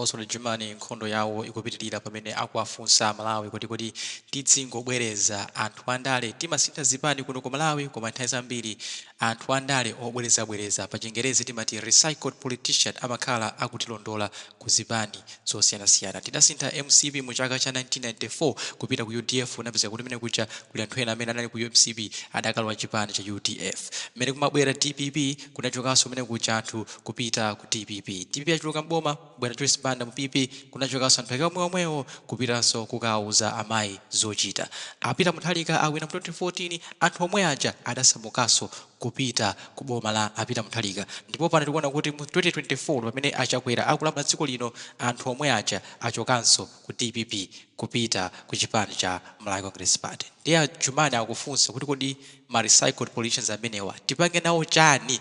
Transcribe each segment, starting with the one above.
Oswald Jumani nkhondo yawo ikupitilira pamene akuwafunsa amalawi kuti kodi tidzingobwereza anthu andale timasintha zipani kuno ku Malawi koma nthawi zambiri anthu andale obwerezabwereza pa chingerezi timati recycled politician amakhala akutilondola ku zipani zosiyanasiyana. Tidasintha mcp mu chaka cha 1994 kupita ku udf unapeza kuti kumene kuja kuli anthu ena amene anali ku mcp adakalowa chipani cha udf. Mmene kumabwera dpp kunachokanso kumene kuja anthu kupita ku dpp. Dpp yachuluka m'boma kubwera Joyce Banda mu pp kunachokanso anthu ake omweomwewo kupitanso kukawauza amayi zochita. A Peter Mutharika awina mu 2014 anthu omwe aja adasamukanso kupita ku boma la a Peter Mutharika ndipo pano tikuona kuti mu 2024 pamene a Chakwera akulamula dziko lino anthu omwe aja achokanso ku dpp kupita ku chipani cha Malawi Congress Party. Ndiye a Jumani akufunsa kuti kodi ma recycled politicians amenewa tipange nawo chani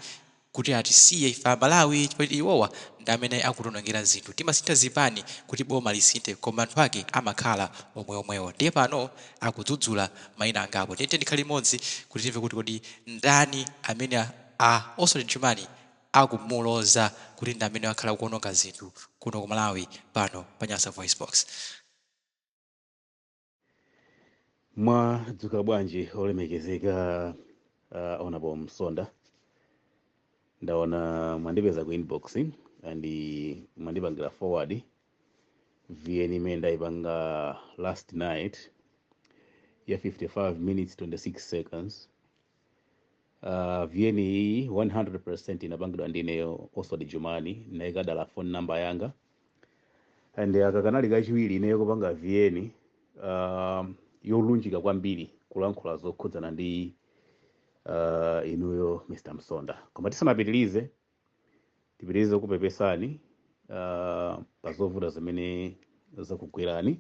kuti atisiye ife amalawi chifukwa choti iwowa ndi amene akutionongera zinthu. Timasintha zipani kuti boma lisinthe koma anthu ake amakhala omweomwewo. Ndiye pano akudzudzula maina angapo. Ndiye tiyeni tikhale limodzi kuti timve kuti kodi ndani amene a Oswald Jumani akumuloza kuti ndi amene wakhala akuononga zinthu kuno ku Malawi pano pa Nyasa VoiceBox. Mwadzuka bwanji olemekezeka Honorable Msonda? Ndaona mwandipeza ku inbox and mwandipangira forward VN imene ndayipanga last night ya 55 minutes 26 seconds. VN iyi 100% inapangidwa ndineyo Oswald Jumani, naika dala phone number yanga and aka kanali kachiwiri ineyo kupanga VN yolunjika kwambiri kulankhula zokhudzana ndi inuyo Mr. Msonda. Koma tisanapitilize, tipitilize kupepesani pa zovuta zimene zakugwerani,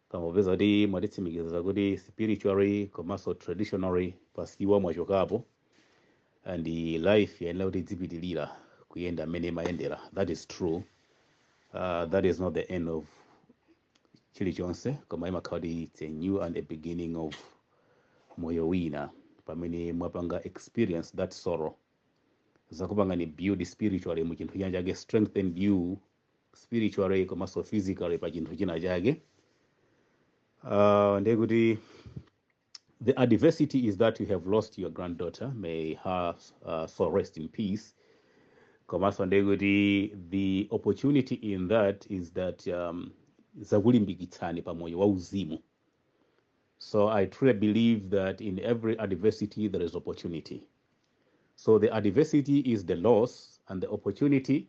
koma popeza kuti mwatitsimikiza kuti spiritually komanso traditionally pasiwa mwachokapo and life yayenera kuti idzipitilira kuyenda mmene imayendera. That is true. That is not the end of chilichonse, koma imakhala kuti it's a new and a beginning of moyo wina. Pamene mwapanga experience that sorrow, zakupangani build spiritually mu chinthu china chake, strengthen you spiritually komanso physically pa chinthu china chake. Ndiye kuti the adversity is that you have lost your granddaughter, may her soul rest in peace. Komanso ndiye kuti the opportunity in that is that zakulimbikitsani pa moyo wauzimu. So I truly believe that in every adversity there is opportunity. So the adversity is the loss and the opportunity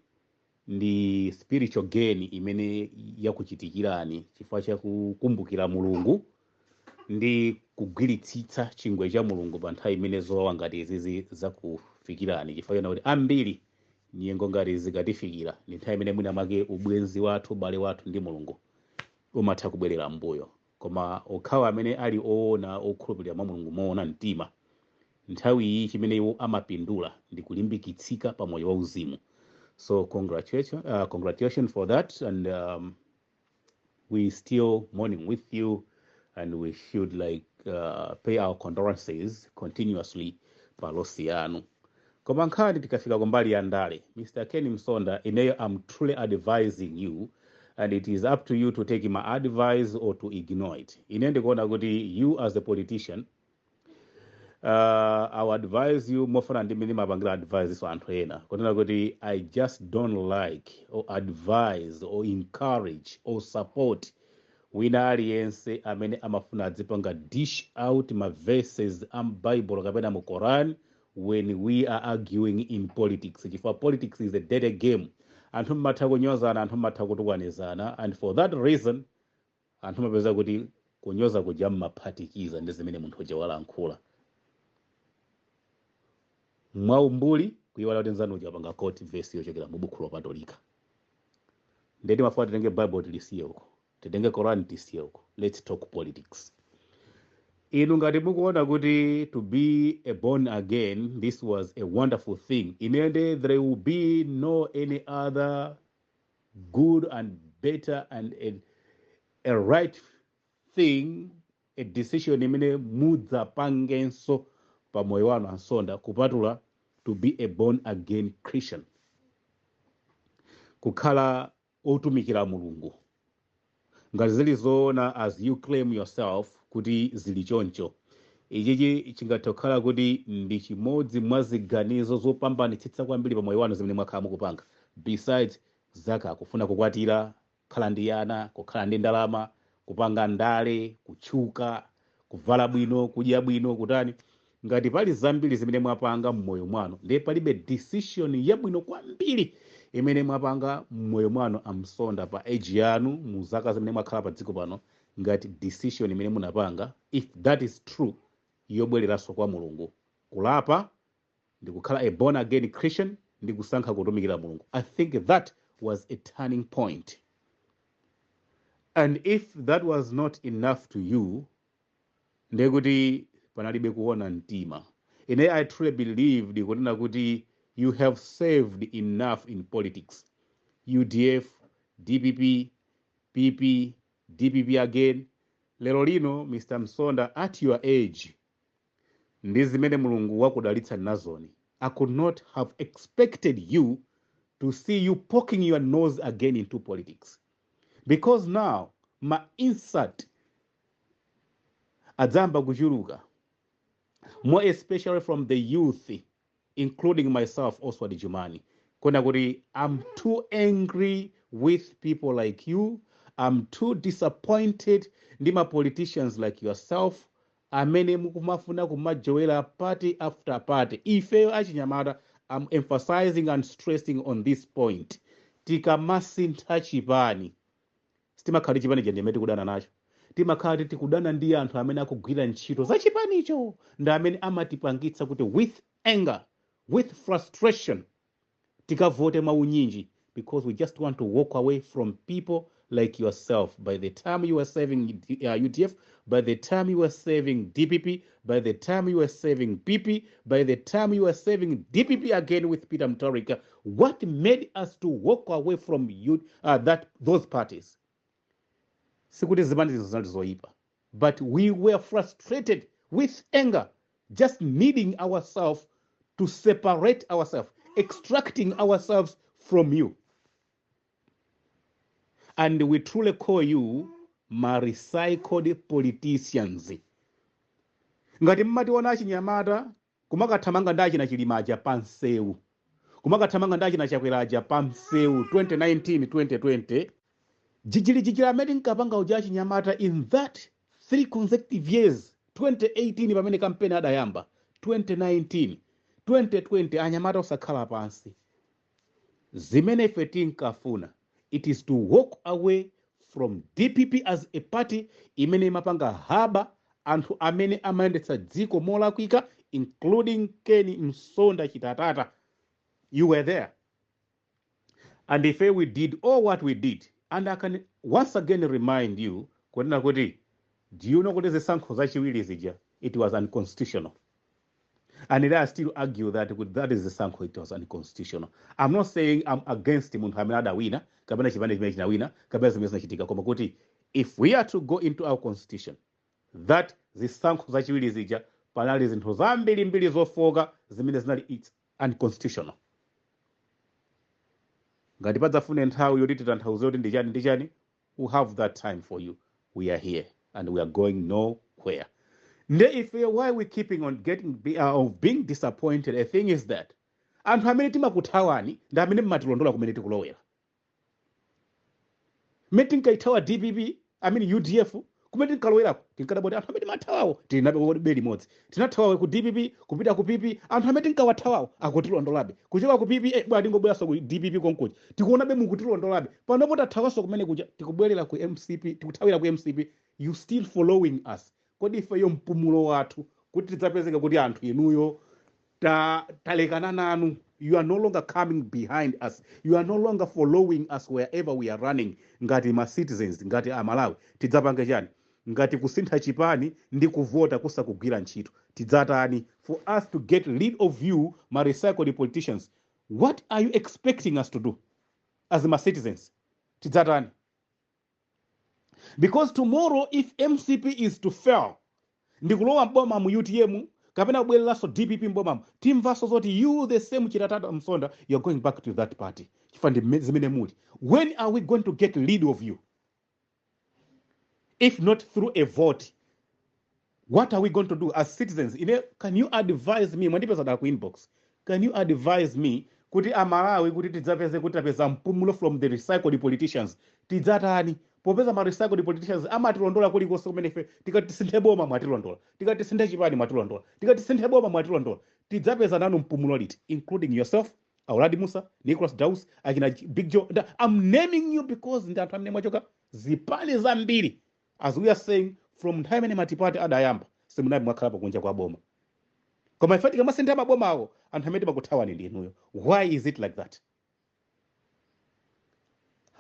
ndi spiritual gain imene yakuchitikirani chifukwa chakukumbukira Mulungu ndi kugwiritsitsa chingwe cha Mulungu pa nthawi imene zowawa ngati izizi zakufikirani, chifukwa chona kuti ambiri nyengo ngati zikatifikira ndi nthawi imene mwina mwake ubwenzi wathu, ubale wathu ndi Mulungu umatha kubwerera m'mbuyo. Koma okhawa amene ali oona, okhulupirira mwa Mulungu moona mtima, nthawi iyi chimene iwo amapindula ndi kulimbikitsika pa moyo wauzimu. So congratulations for that, and we still mourning with you, and we should like pay our condolences continuously pa loss yanu. Koma nkhani tikafika kumbali ya ndale, Mr. Ken Msonda, ineyo I'm truly advising you, and it is up to you to take my advice or to ignore it. Ine ndikuona kuti you as a politician, I will advise you mofana ndi mmene mapangira advise so anthu ena, kunena kuti I just don't like or advise or encourage or support wina aliyense amene amafuna adzipanga dish out ma verses am Bible kapena mu Quran when we are arguing in politics, chifukwa politics is a dirty game. Anthu mmatha kunyozana, anthu mmatha kutukwanizana, and for that reason anthu mapeza kuti kunyoza kuja mmaphatikiza ndi zimene munthu uja walankhula mwaumbuli, kuiwala kuti nzanu uja wapanga quote verse yochokera mu buku lopatulika. Ndiye timafuna titenge Bible tilisiye uko, titenge Quran tisiye uko, let's talk politics. Inu ngati mukuona kuti to be a born again, this was a wonderful thing, inende there will be no any other good and better and a right thing, a decision imene mudzapangenso pa moyo wanu ansonda kupatula to be a born again Christian, kukhala Otumikira Mulungu, ngati zili zoona as you claim yourself kuti zili choncho, ichichi chingathe kukhala kuti ndi chimodzi mwa ziganizo zopambanitsitsa kwambiri pa moyo wanu zimene mwakhala mukupanga, besides zaka kufuna kukwatira, kukhala ndi ana, kukhala ndi ndalama, kupanga ndale, kutchuka, kuvala bwino, kudya bwino, kutani. Ngati pali zambiri zimene mwapanga mmoyo mwanu, ndiye palibe decision yabwino kwambiri imene mwapanga mmoyo mwanu, a Msonda, pa age yanu, mu zaka zimene mwakhala pa dziko pano, ngati decision imene munapanga, if that is true, yobwereranso kwa Mulungu, kulapa ndi kukhala a born again Christian ndi kusankha kutumikira Mulungu. I think that was a turning point. And if that was not enough to you, ndekuti panalibe kuona mtima. Ine I truly believed kunena kuti you have served enough in politics: UDF, DPP, PP, DPP again. Lero lino, Mr Msonda, at your age ndi zimene Mulungu wakudalitsa nazoni, I could not have expected you to see you poking your nose again into politics, because now ma insult adzamba kuchuluka, more especially from the youth, including myself, Oswald Jumani, kona kuti I'm too angry with people like you. I'm too disappointed ndi ma politicians like yourself amene mukumafuna kumajowera party after party. Ifeyo achinyamata, I'm emphasizing and stressing on this point, tikamasintha chipani, sitimakhala chipani chendemene tikudana nacho, timakhala tikudana ndi anthu amene akugwira ntchito za chipanicho, ndi amene amatipangitsa kuti with anger, with frustration, tikavote mwaunyinji, because we just want to walk away from people like yourself. By the time you were serving UDF, by the time you were serving DPP, by the time you were serving PP, by the time you were serving DPP again with Peter Mutharika, what made us to walk away from you, that those parties, sikuti zipani zinali zoyipa, but we were frustrated with anger, just needing ourselves to separate ourselves, extracting ourselves from you. And we truly call you ma recycled politicians. Ngati mmationa achinyamata kumakathamanga ndi achina Chilimaja pa msewu, kumakathamanga ndi achina Chakweraja pa msewu 2019, 2020, jijilijijili amene nkapanga uja achinyamata in that 3 consecutive years, 2018 pamene kampeni adayamba, 2019, 2020, anyamata osakhala pansi, zimene ife tinkafuna, it is to walk away from DPP as a party imene imapanga haba anthu amene amayendetsa dziko molakwika, including Ken Msonda Chitatata. You were there, and if we did all what we did, and I can once again remind you kunena kuti, do you know kuti zisankho zachiwiri zija, it was unconstitutional? And I still argue that kuti that is zisankho, it was unconstitutional. I'm not saying I'm against munthu amene adawina kapena chipani chimene chinawina kapena zimene zinachitika, koma kuti if we are to go into our constitution, that zisankho zachiwiri zija panali zinthu zambirimbiri zofoka zimene zinali, it's unconstitutional. Ngati padzafune nthawi yoti titanthauze kuti ndi chani ndi chani, we have that time for you. We are here and we are going nowhere. Nde ife, why we keeping on of being disappointed? A thing is that anthu amene timakuthawani ndi amene mmatilondola kumene tikulowera. Mmene tinkaithawa DPP, I mean UDF, kumene tinkalowerako tinkadabwa kuti anthu amene timathawawo tili nabe limodzi. Tinathawawe ku DPP kupita ku PP, anthu amene tinkawathawawo akutilondolabe. Kuchoka ku PP, bwana, tingobweranso ku DPP konkuja, tikuonabe mukutilondolabe. Panopo tathawanso kumene kuja, tikubwerera ku MCP, tikuthawira ku MCP, you still following us. Kodi ifeyo mpumulo wathu kuti tidzapezeka kuti anthu inuyo talekana nanu, you are no longer coming behind us, you are no longer following us wherever we are running, ngati ma citizens, ngati Amalawi, tidzapange chani? Ngati kusintha chipani ndi kuvota kusakugwira ntchito, tidzatani for us to get rid of you, ma recycled politicians? What are you expecting us to do as ma citizens? Tidzatani? Because tomorrow, if MCP is to fail ndikulowa mboma mu UTM Kapena kubwereranso DPP mbomamo, timvanso zoti you, the same Chitatata Msonda, you're going back to that party chifukwa ndi zimene muli. When are we going to get rid of you if not through a vote? What are we going to do as citizens? Ine, can you advise me? Mwandipeza dala ku inbox. Can you advise me kuti Amalawi, kuti tidzapeze kuti tapeza mpumulo from the recycled politicians, tidzatani? Popeza ma recycled politicians amatilondola kulikonse kumene ife tikati tisinthe boma, mwatilondola; tikati tisinthe chipani, mwatilondola; tikati tisinthe boma, mwatilondola. Tidzapeza nanu mpumulo liti, including yourself, Auladi Musa, Nicholas Daus, akina Big Joe? I'm naming you because ndi anthu amene mwachoka zipani zambiri. As we are saying, from nthawi imene multiparty adayamba, simunali mwakhalapo kunja kwa boma, koma ife tikamasintha maboma awo, anthu amene timakuthawani ndi inuyo. Why is it like that?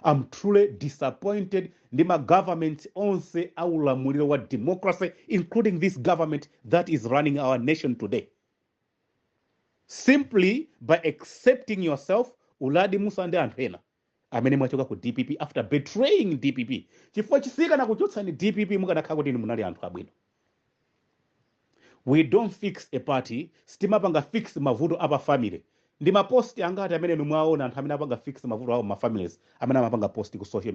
I'm truly disappointed ndi ma governments onse aulamuliro wa democracy, including this government that is running our nation today. Simply by accepting yourself, Uladi Musa ndi anthu ena amene mwachoka ku DPP after betraying DPP, chifukwa chisikana kuchotsani DPP mukanakhala kuti inu munali anthu abwino. We don't fix a party. Sitimapanga fix mavuto apa family. Ndi ma post angati amene inu mwaona anthu amene apanga fix mavuto awo ma families, amene amapanga post ku social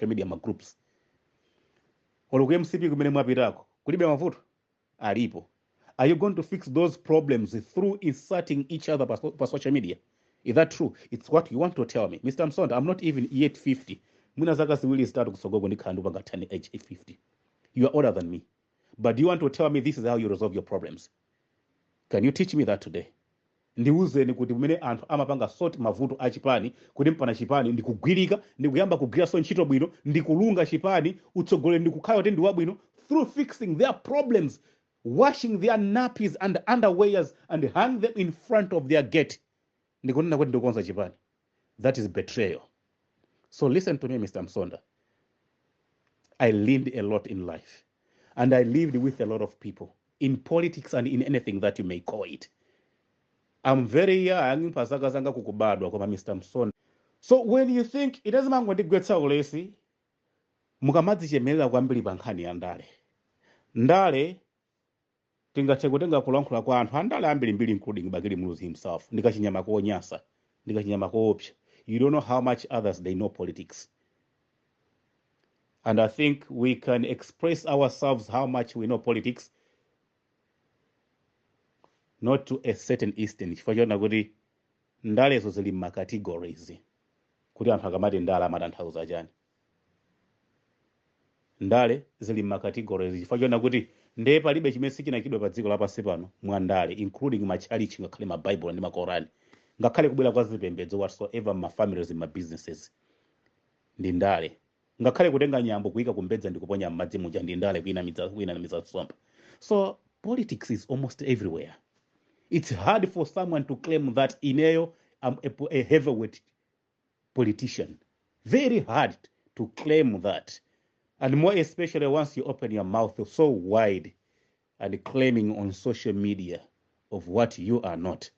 media, ma groups? Olo ku MCP kumene mwapitako kulibe mavuto? Alipo. Are you going to fix those problems through insulting each other pa social media? Is that true? It's what you want to tell me, Mr Msonda? I'm not even yet 50. Mwina zaka ziwiri zitatu kusogoko ndikhala ndipanga turn age 50. You are older than me, but do you want to tell me this is how you resolve your problems? Can you teach me that today? Ndiwuzeni kuti kumene anthu amapanga sort mavuto a chipani, kuti mpana chipani ndikugwirika, ndikuyamba kugwiranso ntchito bwino, ndikulunga chipani, utsogoleri ndikukhala kuti ndi wabwino, through fixing their problems, washing their nappies and underwears and hang them in front of their gate, ndikunena kuti ndikukonza chipani. That is betrayal. So listen to me, Mr Msonda. I learned a lot in life and I lived with a lot of people in politics and in anything that you may call it. I'm very young pazaka zanga kukubadwa, koma Mr Msonda, so when you think itazimangondigwetsa ulesi mukamadzichemerera kwambiri pa nkhani ya ndale, ndale tingathe kutenga kulankhula kwa anthu andale ambirimbiri, including Bakili Muluzi himself, ndikachinyama konyasa, ndikachinyama koopsa. You don't know how much others they know politics, and I think we can express ourselves how much we know politics, not to a certain extent, chifukwa chona kuti ndalezo zili ma categories, kuti anthu akamati ndale amatanthauza chani. Ndale zili ma categories chifukwa chona kuti ndiye palibe chimene sichinachidwa pa dziko lapansi pano mwa ndale, including machalichi, ngakhale mabaibulo ndi makorani, ngakhale kubwera kwa zipembedzo, whatsoever, ma families, ma businesses, ndi ndale. Ngakhale kutenga nyambo kuyika kumbedza ndi kuponya m'madzi muja ndi ndale, kuyinamiza nsomba. So politics is almost everywhere. It's hard for someone to claim that ineyo I'm a heavyweight politician. Very hard to claim that, and more especially once you open your mouth so wide and claiming on social media of what you are not.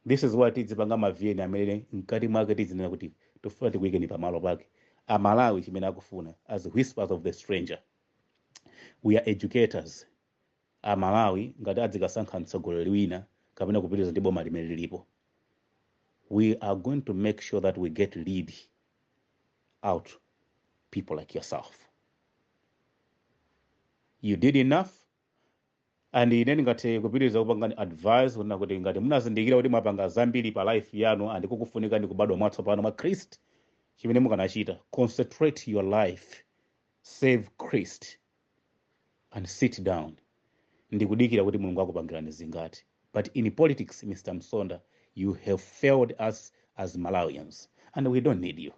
This is what tidzipanga maviyeni amene mkati mwake tizinena kuti tifuna tikuyikeni pamalo pake. Amalawi chimene akufuna, as whispers of the stranger, we are educators. Amalawi ngati adzikasankha mtsogoleri wina kapena kupitiriza ndi boma limene lilipo, we are going to make sure that we get lead out people like yourself. You did enough, and ine ndingathe kupitiriza kupangani advice kunena kuti ngati munazindikira kuti mwapanga zambiri pa life yanu and kukufunika ndi kubadwa mwatsopano mwa Khristu, chimene mukanachita, concentrate your life, save Christ and sit down ndikudikira kuti Mulungu akupangirani zingati. But in politics, Mr Msonda, you have failed us as Malawians and we don't need you.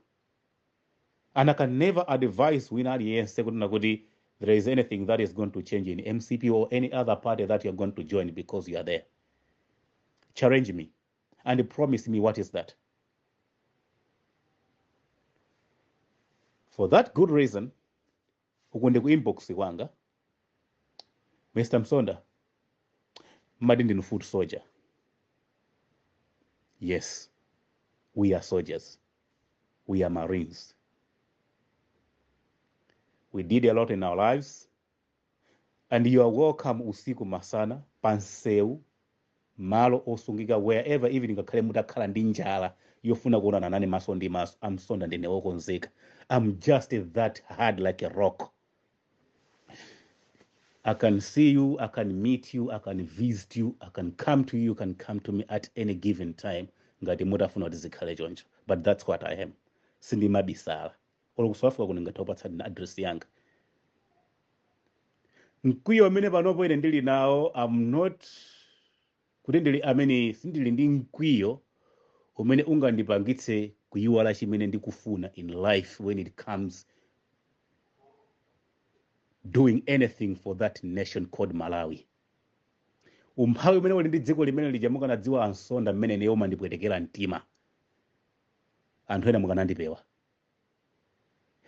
And I can never advise wina aliyense kunena kuti there is anything that is going to change in MCP or any other party that you're going to join because you are there. Challenge me and promise me what is that. For that good reason, uku ndi ku inbox kwanga, Mr Msonda, mmati ndinu foot soldier. Yes, we are soldiers, we are marines. We did a lot in our lives. And you are welcome usiku, masana, pansewu, malo osungika, wherever, even ngakhale mutakhala ndi njala yofuna kuonana nane maso ndi maso, amsonda ndine wokonzeka. I'm just that hard like a rock. I can see you, I can meet you, I can visit you, I can come to you, you can come to me at any given time ngati mutafuna kuti zikhale choncho. But that's what I am. Sindimabisala. Olo ku South Africa kuno ndingathe kupatsani address yanga. Mkwiyo umene panopo ine ndili nawo, I'm not kuti ndili amene sindili ndi mkwiyo umene ungandipangitse kuyiwala chimene ndikufuna in life when it comes doing anything for that nation called Malawi. Umphawi umene uli ndi dziko limene lija, mukanadziwa ansonda mmene ineyo umandipwetekera mtima, anthu ena mukanandipewa.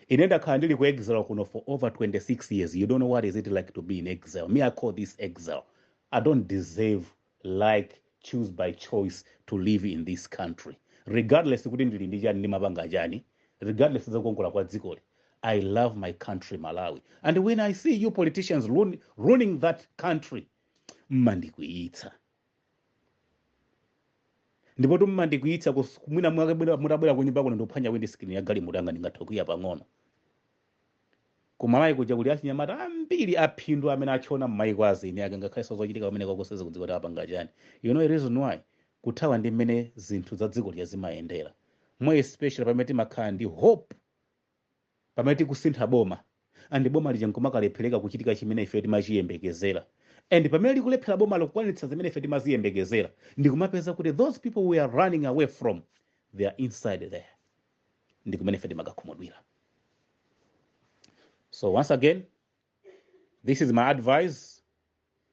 Ine ndakhala ndili ku exile kuno for over 26 years. You don't know what is it like to be in exile. Me, I call this exile. I don't deserve, like, choose by choice to live in this country, regardless kuti ndili ndi chani, ndimapanga chani, regardless zakukongola kwa dzikoli. I love my country Malawi, and when I see you politicians ruining that country, mmandikwiyitsa. Ndipo tummandikwiyitsa. Mwina mwake mutabwera kunyumba kuno ndikuphwanya windscreen ya galimoto yanga, ndingathe kukwiya pang'ono. Kumalawi kuja kuli achinyamata ambiri aphindu amene achona m'mayiko azini ake, ngakhalenso zochitika pamene kwakosezi kudziko kuti apanga chani. You know a reason why? Kuthawa ndi mmene zinthu za dziko lija zimayendera, more especially pamene timakhala ndi hope, pamene tikusintha boma and boma lija nkumakalephereka kuchitika chimene ife timachiyembekezera, and pamene likulephera boma lokwanitsa zimene ife timaziyembekezera, ndikumapeza kuti those people we are running away from, they are inside there, ndi kumene ife timakakhumudwira. So once again, this is my advice.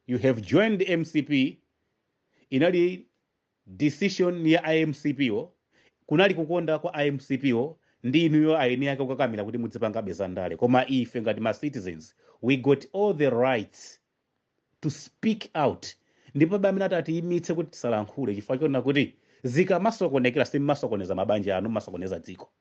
You have joined the MCP. Inali decision ya IMCP wo, kunali kukonda kwa IMCP wo ndi inuyo aeni ake kukakamira kuti mudzipangabe za ndale. Koma ife ngati ma citizens, we got all the rights to speak out, ndipo amene atatiyimitse kuti tisalankhule, chifukwa chona kuti zikamasokonekera, simmasokoneza mabanja anu, mmasokoneza dziko.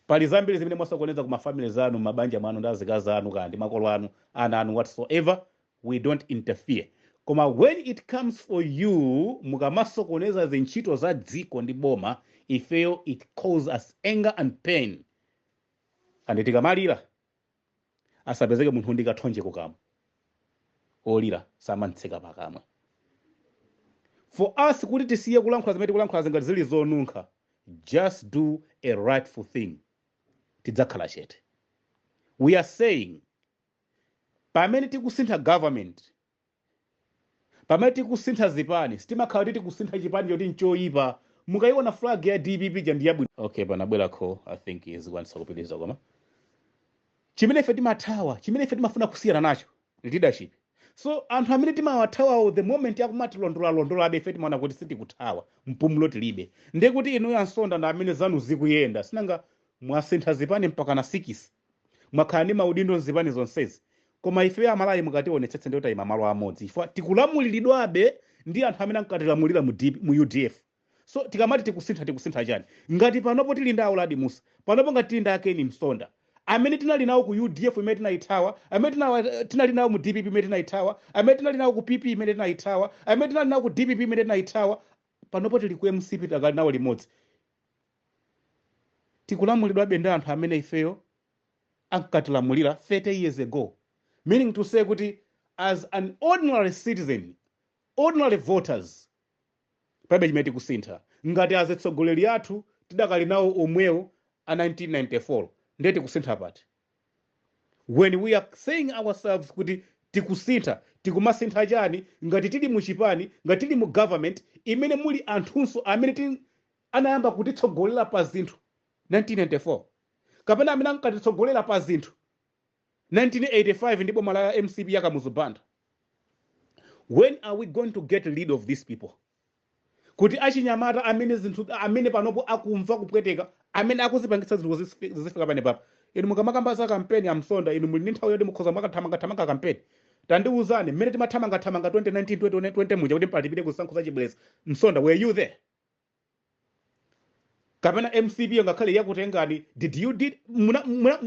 Pali zambiri zimene mwasokoneza ku mafamily zanu, mabanja mwanu, ndi azikazi anu, kandi makolo anu, ana anu, whatsoever. We don't interfere. Koma when it comes for you, mukamasokoneza zintchito za dziko ndi boma, ifeyo it causes us anger and pain. And tikamalira, asapezeke munthu ndi kathonje kukamwa. Olira samantseka pakamwa. For us kuti tisiye kulankhula zimene tikulankhula zingati zili zonunkha, just do a rightful thing, tidzakhala chete. We are saying, pamene tikusintha government, pamene tikusintha zipani, sitimakhala kuti tikusintha chipani choti nchoyipa. Mukayiona flag ya DPP ja ndi yabwino. Okay, panabwera call. I think izikwanisa kupitiriza. Koma chimene ife timathawa, chimene ife timafuna kusiyana nacho, leadership. So anthu amene timawathawawo, the moment akumatilondolalondolabe, ife timaona kuti sitikuthawa, mpumulo tilibe. Ndiye kuti inuyo ansonda ndi amene zanu zikuyenda, sinanga mwasintha zipani mpaka na 6, mwakhala ndi maudindo mzipani zonsezi. Koma ife Amalawi, mukationetsetse, ndi tayima malo amodzi, chifukwa tikulamuliridwabe ndi anthu amene ankatilamulira mu UDF. So tikamati tikusintha, tikusintha chani ngati panopo tili ndi Auladi Musa, panopo ngati tili ndi Akeni Msonda amene tinali nawo ku UDF imene tinayithawa, amene tinali nawo mu DPP imene tinayithawa, amene tinali nawo ku PP imene tinayithawa, amene tinali nawo ku DPP imene tinayithawa, panopo tili ku MCP, takali nawo limodzi, tikulamulidwabe ndi anthu amene ifeyo ankatilamulira 30 years ago. Meaning to say kuti as an ordinary citizen, ordinary voters, palibe chimene tikusintha ngati azitsogoleri athu tidakali nawo omwewo a 1994. Ndiye tikusintha pati when we are saying ourselves kuti tikusintha? Tikumasintha chani ngati tili muchipani, ngati tili mu government imene muli anthunso amene anayamba kutitsogolera pa zinthu 1994, kapena amene ankatitsogolera pa zinthu 1985 ndi boma la MCP ya Kamuzu Banda? When are we going to get rid of these people, kuti achinyamata amene zinthu, amene panopo akumva kupweteka, amene akuzipangitsa zinthu zizifika pane papa? Inu mukamakamba za kampeni ya Msonda, inu muli ndi nthawi yoti mukhoza mwakathamangathamanga kampeni. Tandiuzani, mmene timathamangathamanga 2019, 2020 muja kuti mpatipite kuzisankho zachibwereza, Msonda, were you there? Kapena MCP ngakhale yakutengani, did you did muna, muna,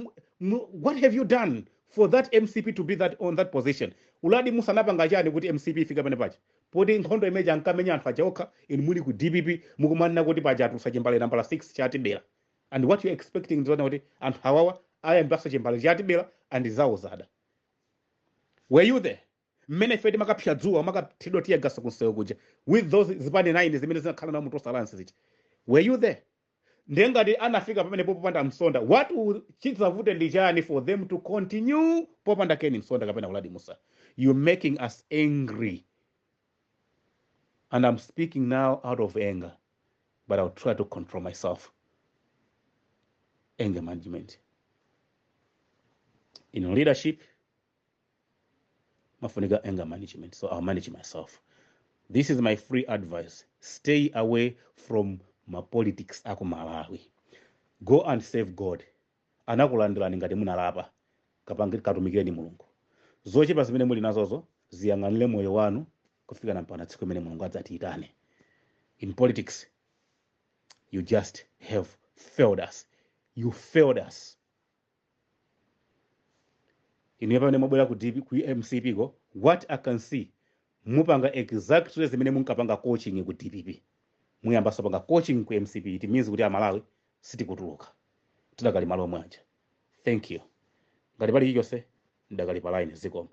what have you done For that MCP to be that on that position, Uladi Musa anapanga chani kuti MCP ifike pamene paja, poti nkhondo imeja ankamenya anthu aja okha, inu muli ku DPP mukumanena kuti paja atulutsa chimbale nambala 6 chatibera? And what you expecting ndizoona kuti anthu awawa ayambaso chimbale chatibera and zawo zada. Were you there mmene ife timakapsya dzuwa, makathidwa teargas kunsewu kuja with those zipani 9 zimene zinakhala nawo mu Tonse Alliance zija? Were you there? Ndiye ngati anafika pamene popanda Msonda, what will chidzavute ndi chani for them to continue popanda Ken Msonda kapena Uladi Musa? You're making us angry, and I'm speaking now out of anger, but I'll try to control myself. Anger management in leadership mafunika anger management, so I'll manage myself. This is my free advice: stay away from ma politics aku Malawi. Go and save God. Anakulandirani ngati munalapa. Kapange katumikireni Mulungu. Zochepa zimene muli nazozo ziyang'anire moyo wanu kufika na mpaka tsiku imene Mulungu adzatiyitane. In politics, you just have failed us. You failed us. Ine pamene mwabwera ku DP, ku MCP ko, what I can see, mupanga exactly zimene munkapanga coaching ku DPP, muyambaso panga coaching ku MCP. It means kuti Amalawi sitikutuluka, tidakali malo omwe aja. Thank you. Ngati pali chilichonse, ndakali pa line. Zikomo.